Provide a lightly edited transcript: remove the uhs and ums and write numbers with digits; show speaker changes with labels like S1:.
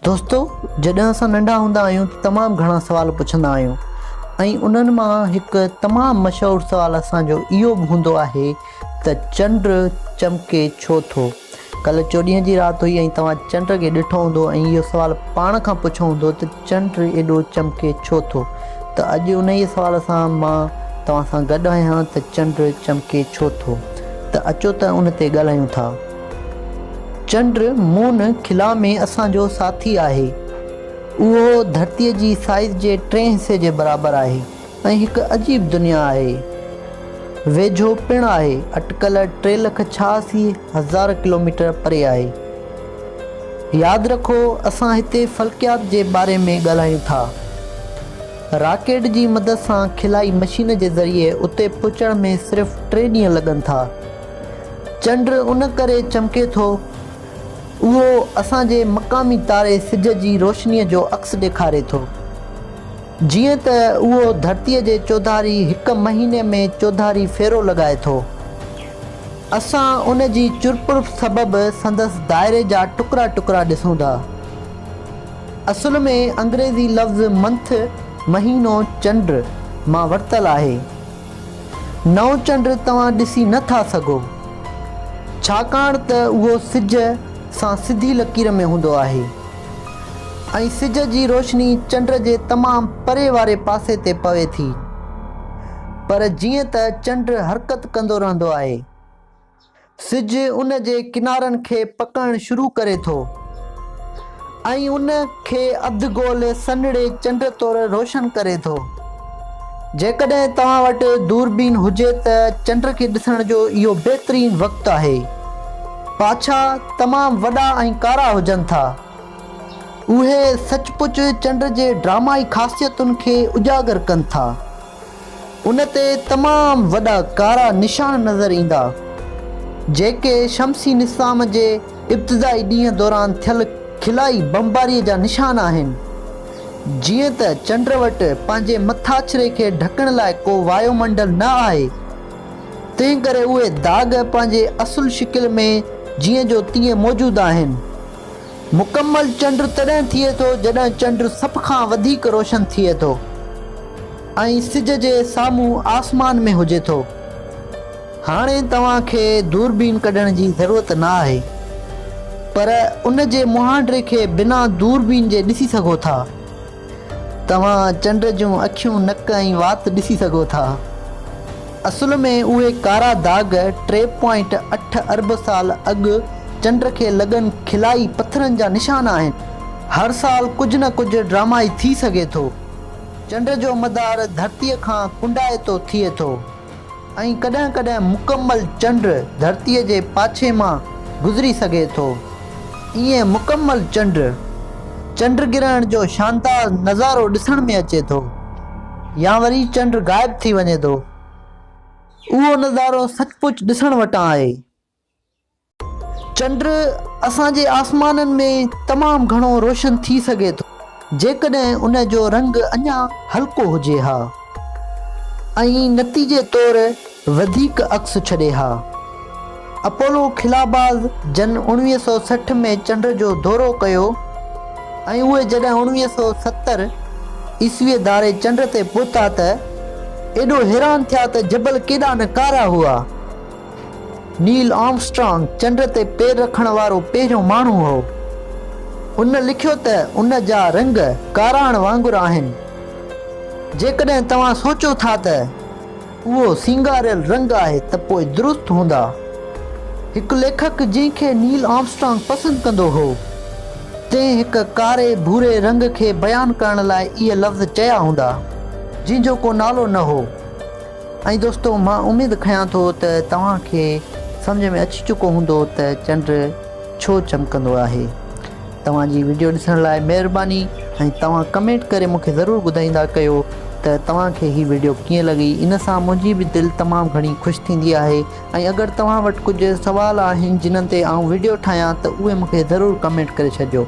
S1: دوستو جڏهن اسان ننڍا هوندا آهيون ته تمام گهڻا سوال پڇندا آهيون ۽ انهن مان هڪ تمام مشهور سوال اسان جو اهو به هوندو آهي ته چنڊ چمڪي ڇو ٿو؟ ڪلهه چوڏهينء جي رات هئي ۽ توهان چنڊ کي ڏٺو هوندو ۽ اهو سوال پاڻ کان پڇيو هوندو ته چنڊ ايڏو چمڪي ڇو ٿو؟ ته اڄ انهيء سوال سان مان توهان سان گڏ آهيان ته چنڊ چمڪي ڇو ٿو؟ ته اچو ته ان تي ڳالهايون ٿا. چنڊ، Moon، خلا ۾ اسان جو ساٿي آهي. اهو ڌرتيء جي سائيز جي ٽئين حصي جي برابر آهي ۽ هڪ عجيب دنيا آهي. ويجهو پڻ آهي، اٽڪل 3,86,000 ڪلوميٽر پري آهي. ياد رکو، اسان هتي فلڪيات جي باري ۾ ڳالهايون ٿا. راڪيٽ جي مدد سان خلائي مشين جي ذريعي اتي پهچڻ ۾ صرف ٽي ڏينهن لڳن ٿا. چنڊ ان ڪري چمڪي ٿو، اهو اسان جي مقامي تاري سج جي روشنيء جو عڪس ڏيکاري ٿو. جيئن ته اهو ڌرتيء جي چوڌاري هڪ مهيني ۾ چوڌاري ڦيرو لڳائي ٿو. اسان ان جي چرپر سبب سندس دائري جا ٽڪرا ٽڪرا ڏسون ٿا. اصل ۾ انگريزي لفظ منٿ، مهينو، چنڊ، مان ورتل آهي. نئون چنڊ توهان ڏسي نه ٿا سگهو، ڇاڪاڻ ته اهو سج سان سڌي لڪير ۾ هوندو آهي ۽ سج جي روشني چنڊ جي تمام پري واري پاسي تي پوي ٿي. پر جيئن ته چنڊ حرڪت ڪندو رهندو آهي. سج ان جي ڪنارن کي پڪڙڻ شروع ڪري ٿو ۽ ان کي اڌ گول سنهڙي چنڊ طور روشن ڪري ٿو. جيڪڏهن توهان وٽ دوربين هجي ته چنڊ کي ڏسڻ جو اهو بهترين وقت آهي. پاڇا تمام وڏا ۽ ڪارا هجن ٿا. اهي سچ پچ چنڊ جي ڊرامائي خاصيتن کي اجاگر ڪن ٿا. ان تي تمام وڏا ڪارا نشان نظر ايندا، جيڪي شمسي نظام جي ابتدائي ڏينهن دوران ٿيل خلائي بمباريء جا نشان آهن. جيئن ته چنڊ وٽ پنهنجي مٿاڇري کي ڍڪڻ لاء ڪو وايو منڊل نه آهي، تنهن ڪري اهي داغ پنهنجي اصل شڪل ۾ جيئن جو تيئن موجود آهن. مڪمل چنڊ تڏهن ٿئي ٿو جڏهن چنڊ سڀ کان وڌيڪ روشن ٿئي ٿو ۽ سج جي سامهون آسمان ۾ هجي ٿو. هاڻي توهان کي دوربين ڪڍڻ جي ضرورت نه آهي پر ان جي مهانڊي کي بنا دوربين جي ڏسي سگهو ٿا. توهان چنڊ جون اکيون، نڪ ۽ وات ڏسي سگهو ٿا. اصل ۾ اهي ڪارا داغ ٽي پوائنٽ اٺ ارب سال اڳ چنڊ کي لڳن خلائي پٿرن جا نشان آهن. هر سال ڪجهه نه ڪجهه ڊرامائي ٿي سگهي ٿو. چنڊ جو مدار ڌرتيء کان ڪنڊائتو ٿئي ٿو. ۽ ڪڏهن ڪڏهن مڪمل چنڊ ڌرتيء جي پاڇي مان گذري سگهي ٿو. ائين مڪمل چنڊ، چنڊ گرهڻ جو شاندار نظارو ڏسڻ ۾ اچي ٿو يا وري چنڊ غائب ٿي وڃي ٿو. اهو نظارو سچ پچ ڏسڻ وٽان آهي. چنڊ اسان جي آسمانن ۾ تمام گهڻو روشن ٿي سگهي ٿو جيڪڏهن ان جو رنگ اڃا هلڪو هجي ها ۽ نتيجي طور وڌيڪ عڪس ڇڏي ها. اپولو خلاباز جن 1960 ۾ چنڊ جو دورو ڪيو ۽ اهي جڏهن 1970 عيسويء ڌاري چنڊ تي پهتا ته ايڏو حيران ٿيا ته جبل ڪيڏا نه ڪارا هئا. نيل آرمسٽرانگ چنڊ تي پير رکڻ وارو پهريون ماڻهو هو. ان لکيو ته ان جا رنگ ڪاراڻ وانگر آهن. جيڪڏهن توهان سوچو ٿا ته اهو سينگاريل رنگ آهي ته پوء درست هوندا. هڪ ليکڪ جنهن کي نيل آرمسٽرانگ پسند ڪندو هو، تنهن هڪ ڪاري ڀوري رنگ کي بيان ڪرڻ لاء اهي لفظ چيا هوندا، جنهن جو ڪو نالو نه هو. ۽ دوستو مان اميد کيان ٿو ته توهان کي سمجهه ۾ اچي چڪو هوندو ته چنڊ ڇو چمڪندو آهي. توهان جي وڊيو ڏسڻ لاء مهرباني ۽ توهان ڪمينٽ ڪري مون کي ضرور ٻڌائيندا ڪيو ته توهان کي هي وڊيو ڪيئن لڳي ان سان منهنجي به دل تمام گهڻي خوش ٿيندي آهي ۽ اگر توهان وٽ ڪجهه سوال آهن جنھن تي آئون وڊيو ٺاهيان ته اهي مون کي ضرور ڪمينٽ ڪري ڇڏجو.